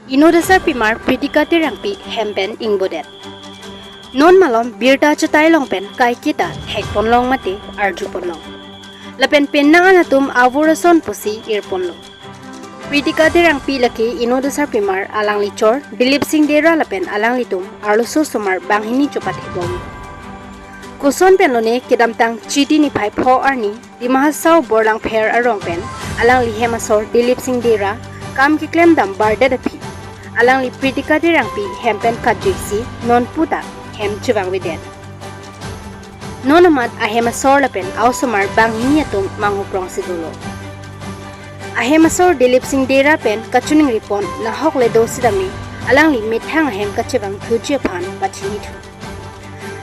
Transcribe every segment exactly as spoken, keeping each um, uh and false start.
Inut asarpimar Pritika Terangpi hem pen ingbodet. Non malom birta achetai along pen kaiketa thekponlong mate arjuponlong. Lapen penang an atum avur ason pusi irponlong. Pritika Terangpi lake inut asarpimar, alangli chor Dilip Singh Dera lapen alanglitum arloso osomar banghini chopathebom. Koson pen lone kedamtang Chiti niphai pho arni Dima Hasao Borlangpher arong pen alangli hem asor Dilip Singh Dera kam keklemdam bardet aphi alangli Pritika Terangpi hem pen katjuisi non puta hem chevangvedet. Non amat ahem asor lapen a-osomar banghini atum manghuprongsi dolo. Ahem asor Dilip Singh Dera pen kachiningripon nahok le do sitame alangli methang ahem kachevangthuji aphan pachinithu.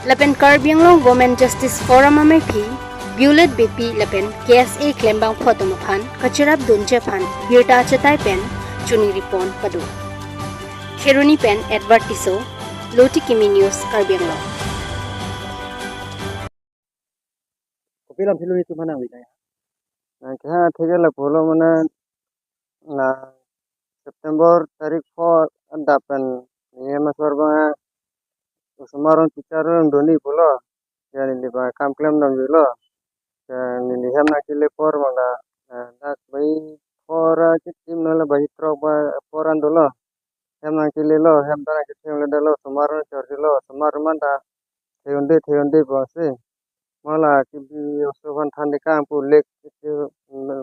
Lapen Karbi Anglong Women Justice Forum ameiphi Violet Beypi lapen K S A klembangphu atum aphan kacherapdunji aphan birta achetai pen chiningripon pado. Kheroni pen Edward Tisso, Loti Kimi News, Karbi Anglong. Kopi alam si lo itum hanang wida ya? Nang keha theke lapulo mane, na September tarik pho adap pen neli hem asor abang osomar aron teacher aron doni pulo. Ya neli abang kam klemdamjuilo. Ya neli hem nangkele apor abang la, eh, dak baji pho ra chitim non la baji throk ba apor an dolo. Hem nangkelelo, hem ta nangkethengledetlo, osomar aron chorjilo, osomar aron ta theyonde theyonde pusi. Mala kebi oso aphan thandekang pu lake iti,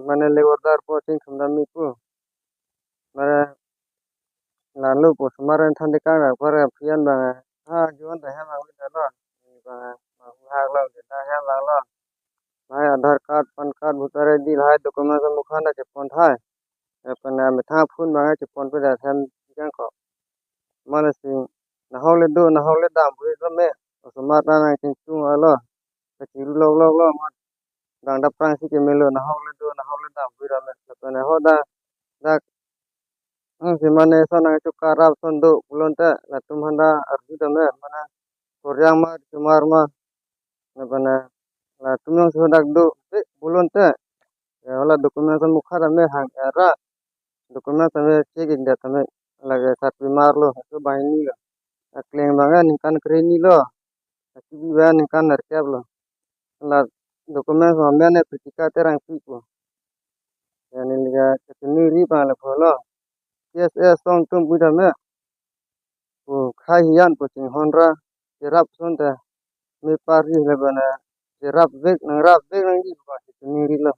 mane lake order po chingthumdamji pu. Mane lalo pu osomar aron thandekang ra apar aphi an abang, ha juan ta hem nangledetlo. Abang, abang hak lo, kita hem lang lo. Lahai Aadhaar card, PAN card, voter I D, lahai document mukha ta chepon thai. Lapen methang phone abang cheponpedet hem jangko. Mane si nahok le do, nahok le dam pu tame, osomar ta nangchingchung alo. Kachiru lok lok lo, ma dang dap prang si kemelo, nahok le do, nahok le dam pu tame. Lapen hoda dak, hmm, si mane son nangchokar rap son do pulote, latum aphanta arjudam le, mane koryang ma, chomar ma, lapen latum jongsi dak dovek pulote, ya, hala document mukha tame hang era, document tame check ik det tame, lake sarpimar lo, aso banghini lo. Akleng abang ningkan krehini lo. Akibi abang ningkan nerkep lo. La document amen ke Pritika Terangpi pu. Ya neli ke kachiningri abang lapulo. K S A asong atum pu tame, pu khei hiyan pu chinghon ra, cherap asonte mepar ri le bana, cherapvek nangrapvek nangji pu chiningrilo.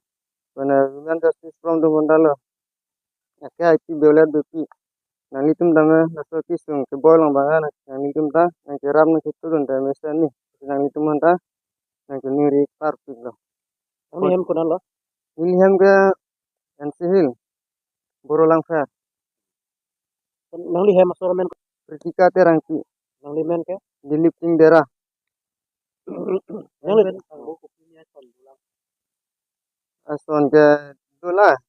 Bana Women Justice Forum atum aphanta lo. Ake I P Violet Beypi, nanglitum tame laso kesung keboi along abang nang, nanglitum ta nangcherap nangchetudun tame mesen ni, nanglitum aphanta nangchiningri parpiklo. Nangli hem konat lo? Neli hem ke N C Hill, Borlangpher. Nangli hem asor amen? Pritika Terangpi. Nangli men ke? Dilip Singh Dera. Nangli ason ke dolang.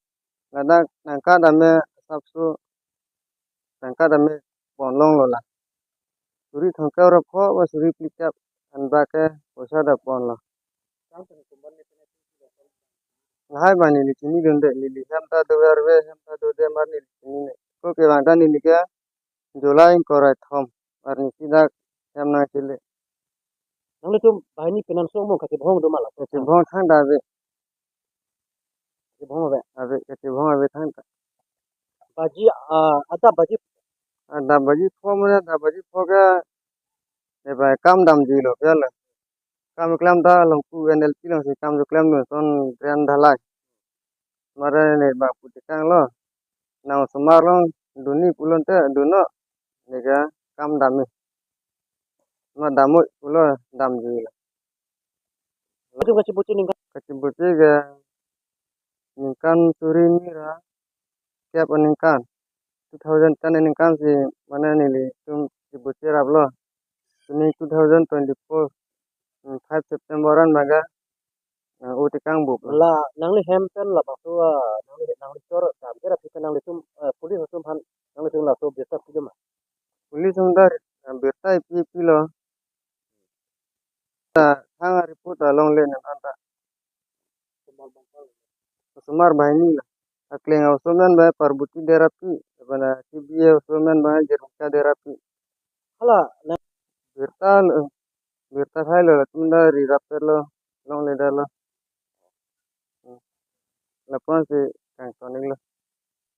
Ladak nangketame asapso nangketame ponlonglo la. Suri thomkep ra pho ba suri phlikep anbak ke poisa ta ponlo. Lahai abang neli chinidunde, neli hem ta do arve, hem ta dode mar neli chinine. Ko kevang ta neli ke July ingkoi ra kethom arni si dak hem nangkele. Nanglitum banghini penang so mong kachebhong do ma la? Kachebhong thangta ave. Kachebhong ave? Ave, kachebhong ave thangta. Baji, ah, adap baji? Adap baji pho mane, adap baji pho ke, eba kam damjuilo, ya la. Kam klem ta along pu N L P alongsi kam klemdun ason drain dhalai. Mane ne ba pu tekang lo. Nang osomar along dunji pulote dunnon. Neke kam damji. Ma damnon pulo damjuilo. Itum kacheboche ningkan? Kacheboche ke ningkan suri hini ra kep aningkan. Two thousand ten aningkan si mane nelitum cheboche raplo. Pini two thousand twenty-four, hmm, five September an maga, eh, o tekang bup. La nangli hem pen labangso, ah, nangli, nangli chor dam ke ra aphi pen nanglitum, eh, police atum aphan nanglitum laso birta pilo ma? Police atum ta, eh, birta pi pilo. Ta thang report alongle nang anta. Osomar banghini la. Akleng aoso amen ba Parboti Dera pu, bana B A Osman bang Jirmika Derapi. Hala, na- Birta lo, birta thailo, latum ta ri rapetlo, longledetlo. Hmm. Lapuan si kangton-iklo.